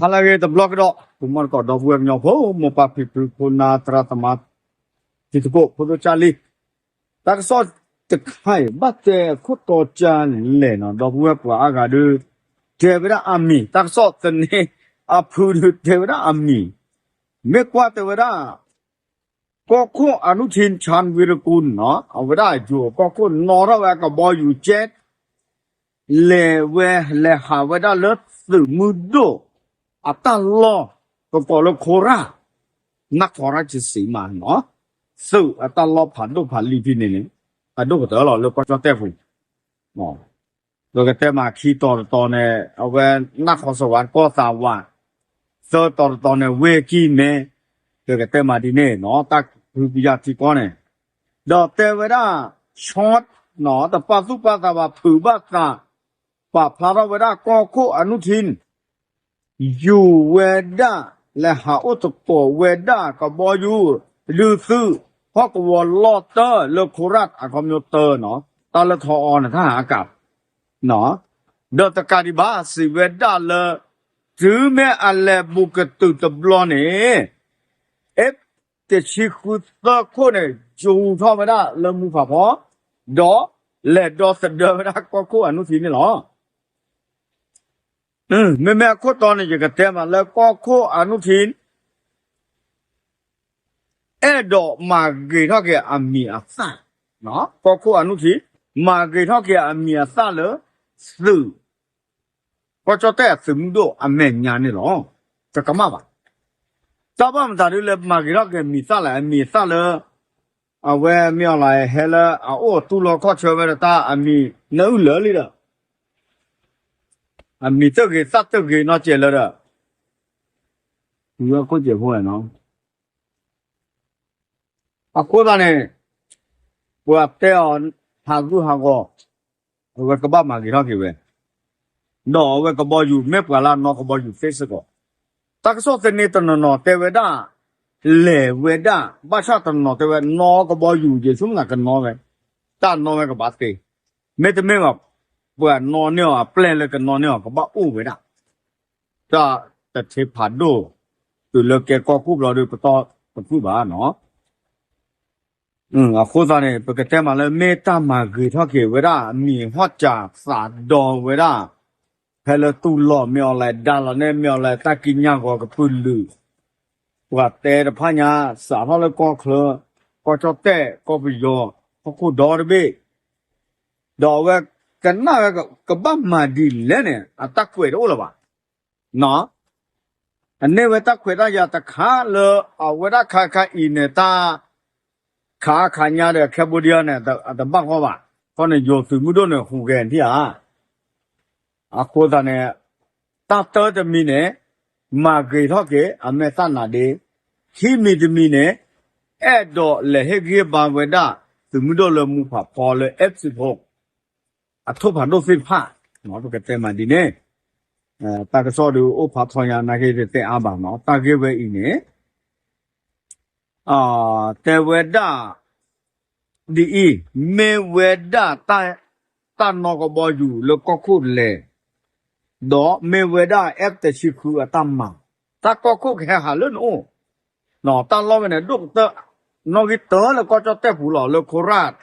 ဟါလၢအဂ့ၤတဘျီကဒီး ပမီၢ်တကိးဒီပုၢ်ဝဲၢ်ကညီဖိ မိၢ်ပၢ်ဖံဖု ဖိနၢ်သရၣ်သမါ တံၤသကိး ဖိဒိၣ်ကၢ်လံ, တၢ်ကစီၣ်တခါအံၤ ဘၣ်တဲအခိၣ်တီကၢ်လဲၣ်နီၤ ဒီပုၢ်ဝဲၢ်ပှၤအါဂၤဒုး တဲဝဲဒၣ်အမံၤ တၢ်ကစီၣ်သန့အဖုဒုးတဲဝဲဒၣ်အမံၤ, မ့ၢ်ကွၢ်တဲဝဲဒၣ် ကီၢ်ခိၣ်အနုထံ ချၢၣ်ဝံရကူၣ်နီၤ အဝဲဒၣ်ယိၤကီၢ်ခိၣ်နီၣ်ထီၣ်ဝဲကဘီယူၤကဲ လဲၤဝဲ လဲၤဟးဝဲဒၣ်လၢသုးမုၢ်ဒိၣ် အတၢ်လီၢ် ကကိးလၢခိရၣ် နၢ်ခီရၣ်ကစံးမးနီၤ, သုးအတၢ်လီၢ်ဖးဒိၣ်ဖးလံၤဖဲန့ၣ်န့ၣ် အဒိၣ်ကတၢၢ်လီၤလၢကီၢ်ကၠီၣ်တဲၣ်ပူၤ, ပကတဲမးခံတီၤတတီၤန့ၣ် အဝဲနၢ်ခီစဝးကီၢ်သးဝး, သၢတီၤတတီၤန့ၣ် ဝ့ၢ်ကံၢ်မဲ, ပကတဲမးဒ်န့ၣ်နီၤ တၢ်ဖုပယၢ်ထံကီၢ်န့ၣ်, ဒီးတဲဝဲဒၣ် short နီၤ တပာ်သူၣ်ပာ်သးဘၣ် ဖုးဘၣ်သး ပာ်ဖျါထီၣ်ဝဲဒၣ်ကီၢ်ခိၣ်အနုထံ ယူၤဝဲဒၣ် လဲၤဟးအိၣ်သကိးဝဲဒၣ်ကဘီယူၤ ဒုးသုး ဟီၣ်ကဝီၤလီၢ်တၢၢ်လၢခိရၣ်အခီပညီတၢၢ်နီၤ, တၢ်လၢထီအီန့ၣ် တၢ်ဟးအကး ဒီးတကးဒံးဘၣ် စံးဝဲဒၣ်လၢ တုၤမ့ၢ်အလဲၤဘူးကတုၤတဘျီန့ၣ် F တဆံဃုသၢခိၣ်န့ၣ် ယူၤထီၣ်ဝဲဒၣ်လၢမူဖးဖီ, ဒီးလဲၤဒီသဒၢဝဲဒၣ်ကီၢ်ခိၣ်အနုထံန့ၣ်လီၤ. မ့မ့ၢ်အခိၣ်တီန့ၣ် ယကတဲမးလၢကီၢ်ခိၣ်အနုထံ အဲၣ်ဒိးမၤဂ့ၤထီၣ်က့ၤအမံၤအသၣ်, ကီၢ်ခိၣ်အနုထံ မၤဂ့ၤထီၣ်က့ၤအမံၤအသၣ်လၢ သုး ကီၢ်ကၠီၣ်တဲၣ်အသုးမုၢ်ဒိၣ်အမဲာ်ညါန့ၣ်လီၤ. တကမၣ်ဘၣ်. တၢ်ဘၣ်မတၤဒ်လဲၣ် မၤဂ့ၤထီၣ်က့ၤအမံၤသၣ်လဲၣ်, အမံၤသၣ်လၢ အဝဲမ့ၢ်အီၤလီၤ ဟဲလၢအအိၣ်တူၢ်လိာ်ခီၣ်ဆၢဝဲဒီးတၢ်အမံၤ နၢအုၣ်လၢာ်လံဒီး အမံၤတၢၢ်ဂ့ၤသၣ်တၢၢ်ဂ့ၤနီတစဲးလၢဒီး ဝဲခိၣ်စဲးဖိနီၤ. အဃိသတးန့ၣ် ပှၤတဲအီၤဟးဂူာ်ဟးဂီၤ အဝဲကဘၣ်မၤဂ့ၤထီၣ်က့ၤဝဲ, ဒီးအဝဲကဘီယူၤ မ့ၢ်ပှၤလၢအနီၣ်ကဘီယူၤသ့စ့ၢ်ကီး, တၢ်ကစီၣ်သန့တနီၤနီၤတဲဝဲဒၣ် လဲၤဝဲဒၣ် ဘၣ်ဆၣ်တနီၤတဲဝဲ နီၣ်ကဘီယူၤ ယဆိကမိၣ်သးကနီၣ်ဝဲ, တၢ်နီၣ်ဝဲကဘၣ်သ့, မ့တမ့ၢ်ဘၣ် ပှၤနီၣ်န့ၢ်အီၤ အပျဲၢ်လၢကနီၣ်န့ၢ်အီၤ ကဘၣ်အိၣ်ဝဲဒၣ် တၢ်တထ့ဖးဒိၣ် တုၤလၢကဲကီၢ်ခိၣ်ဘျီဒီး ပတီၢ်တဖုၣ်ဘၣ်နီၤ. အဃိသတးန့ၣ် ပကတဲမးလၢ မ့ၢ်တၢ်မၤဂ့ၤထီၣ်က့ၤဝဲဒၣ် မံၤဟီၣ်စၢ်သးဒီဝဲဒၣ် ဖဲလၢတူၢ်လိာ်မ့ၢ်အီၤလဲၣ် ဒါလီၤနဲၣ်မ့ၢ်အီၤလဲၣ် တၢ်ကံးညာ်ဂီၤကပုာ်လုး ပှၤတဲတဖၣ်ညါ စးထီၣ်လၢကီၢ်ချၢ ကီၢ်ကၠီၣ်တဲၣ် ကီၢ်ပယီၤ ဟီၣ်ခိၣ်ဒီတဘ့ၣ် ဒီးအဝဲကနၣ်ဝဲကဘၣ်မၤဒ်လဲၣ်န့ၣ် အတၢ်ကွဲးတအိၣ်လၢၤဘၣ်. အန့ၢ်ဝဲတၢ်ခွဲးတၢ်ယာ်တခါလၢ အဝဲဒၣ်ခါခါအံၤန့ၣ် တၢ်ခးခးညါဒီး Cambodia န့ၣ် အတဘၣ်ဃီဘၣ်. ခီန့ၣ်ယိၤသုးမုၢ်ဒိၣ်န့ၣ် ဟူးဂဲၤထံၣ်ဧါ. အဃိသတးန့ၣ် တၢ်တၢတမံၤန့ၣ် မၤဂ့ၤထီၣ်က့ၤ အမဲာ်သၣ်နါဒ့, ခံမံၤတမံၤန့ၣ် အဲၣ်ဒိးလဲၤဟ့ၣ်ဂံၢ်ဘါဝဲဒၣ် သုးမုၢ်ဒိၣ်လၢမူဖးဖီလၢ F sixteen အထိၣ်ဖးဒိၣ်သ့ၣ်တဖၣ်, ပကတဲမးဒ်န့ၣ်, တၢ်ကစီၣ်ဒုးအိၣ်ဖးထီညါနာ်က့ တတဲအါဘၣ်နီၤ, တၢ်ဂ့ၢ်ဝဲအံၤန့ၣ် တဲဝဲဒၣ် ဒ်အံၤ, မ့ၢ်ဝဲဒၣ် တၢ်နီၣ်ကဘီယူၤလၢကီၢ်ခိၣ်လဲၣ်, ဒီးမ့ၢ်ဝဲဒၣ် F တဆံဃုအတၢ်မၤ, တၢ်ကီၢ်ခိၣ်ကဟဲဟးလၢနအိၣ်, တၢ်လီၢ်ဝဲန့ၣ် ဒိၣ်ကတၢၢ် နီၣ်ဂံၢ်တၢလၢကီၢ်ကၠီၣ်တဲၣ်ပူၤလီၤ လၢခိရၣ်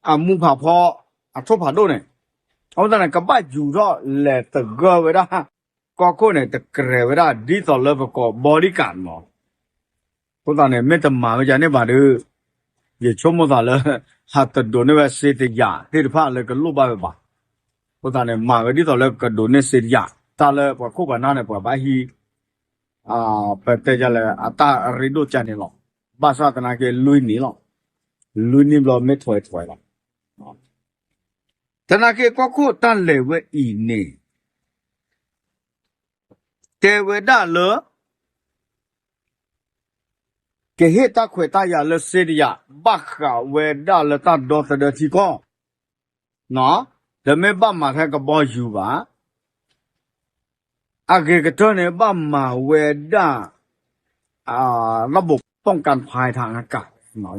အမူဖးဖီ အထိၣ်ဖးဒိၣ်န့ၣ်, အဃိသတးန့ၣ် ကဘၣ်ယူၤထီၣ်လဲၤသဂၢၢ်ဝဲဒၣ် ကီၢ်ခိၣ်န့ၣ် တကြဲးဝဲဒၣ် ဒ်သိးလၢပကိး bodyguard မး, အဃိသတးန့ၣ် မ့ၢ်တမၤဝဲဒ်န့ၣ်ဘၣ်ဒီး ယဆိကမိၣ်သးလၢ ဟးတဒိးန့ၢ်ဝဲစ့တယာ်သ့ၣ်တဖၣ်လၢကလိၣ်ဘၣ်ဝဲဘၣ်, အဃိသတးန့ၣ် မၤဝဲဒ်သိးလၢကဒိးန့ၢ်စ့တယာ်, တၢ်လၢပှၤခိၣ်ပှၤနၢ်န့ၣ် ပှၤဘၣ်ဟံး ပတဲယလဲၣ် အတၢ်ရ့ဒိၣ်ကန့ၣ်လီၤ, ဘၣ်ဆၣ်သနာ်က့လွံၢ်နံၣ်လီၤ, လွံၢ်နံၣ်ဘျီမ့ၢ်ထွဲထွဲလီၤ, သနာ်က့ကီၢ်ခိၣ်တၢ်လဲၤဝဲအံၤန့ၣ် တဲဝဲဒၣ်လၢ ကဟ့ၣ်တၢ်ခွဲးတၢ်ယာ်လၢစ့တယာ် ဘၣ်ဃးဝဲဒၣ်လၢတၢ်ဒီသဒၢထံကီၢ်, တမ့ၢ်ဘၣ်မၤထဲကဘီယူၤဘၣ်, အဂ့ၤကတၢၢ်န့ၣ် ဘၣ်မၤဝဲဒၣ် လၢဘိး ป้องกันภัย ทางอากาศ,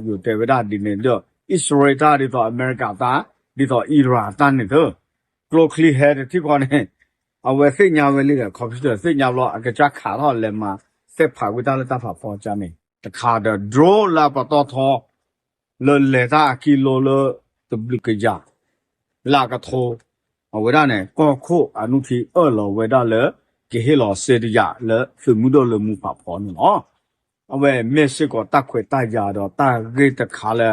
ယိၤတဲဝဲဒၣ်ဒ်န့ၣ်ဒီး အံၣ်စရ့လးတၢ်ဒ်သိးအမဲရကၤတၢ် ဒ်သိးအံရၣ်တၢ်န့ၣ်သၢ, ကျိချံဟဲတထံၣ်ဃီန့ၣ် အဝဲသ့ၣ်ညါဝဲလံဒီး computer သ့ၣ်ညါဘျီ အကစၢ်ခးထီၣ်လဲၤမၤသ့ၣ်ဖးကွံာ်တၢ်လၢတၢ်ဖးဖီကါန့ၣ် တခါဒီး drone လၢအပတီၢ်ထီ လၢလဲၤတၢ်အကံလိလၢတဘျုးကယၤ လၢအကထိ အဝဲဒၣ်န့ၣ် ကီၢ်ခိၣ်အနုထံအၢၣ်လီၤဝဲဒၣ်လၢ ကဟ့ၣ်လီၤစ့တယၤလၢသုးမုၢ်ဒိၣ်လၢမူဖးဖီန့ၣ်လီၤ. အဝဲမ့ၢ်စ့ၢ်ကီးတၢ်ခွဲးတၢ်ယာ်ဒီးတၢ်ဂ့ၢ်တခါလၢ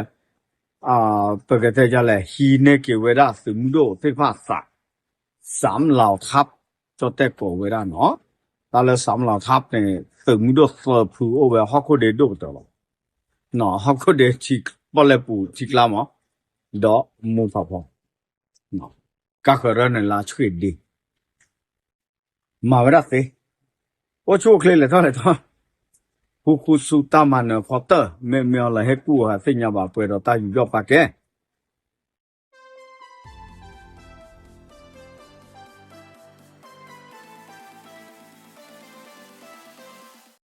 ပကတဲဒ်လဲၣ် ဟံးန့ၢ်က့ၤဝဲဒၣ်သုးမုၢ်ဒိၣ်သ့ၣ်တဖၣ်သး စးမလီၤထပ် ကၠီၣ်တဲၣ်ကိးဝဲဒၣ်နီၤ. တၢ်လၢစးမလီၤထပ်န့ၣ် သုးမုၢ်ဒိၣ်သၢဖုအိၣ်ဝဲဟီၣ်ခိၣ်ဒ့ဒိၣ်ကတၢၢ်လီၤ. ဟီၣ်ခိၣ်ဒ့ထံ ပီၣ်လဲၣ်ပူၤထံကျါမး ဒီးမူဖးဖီ ကါဃၢၤရၢၢ်န့ၣ်လၢဆှ့ၣ်ဒ့ မၤဝဲဒၣ်သ့ အိၣ်ဆူၣ်အိၣ်ချ့လဲၤထီၣ်လဲၤထီၣ် ဃူဃူဆူတၢ်မၤနၢၤဖီတၢၢ် မ့မ့ၢ်အီၤလၢဟဲကူၣ်အီၤဟးသ့ၣ်ညါဘၣ်ပှဲၤဒီးတၢ်ယူးယီၣ်ပာ်ကဲ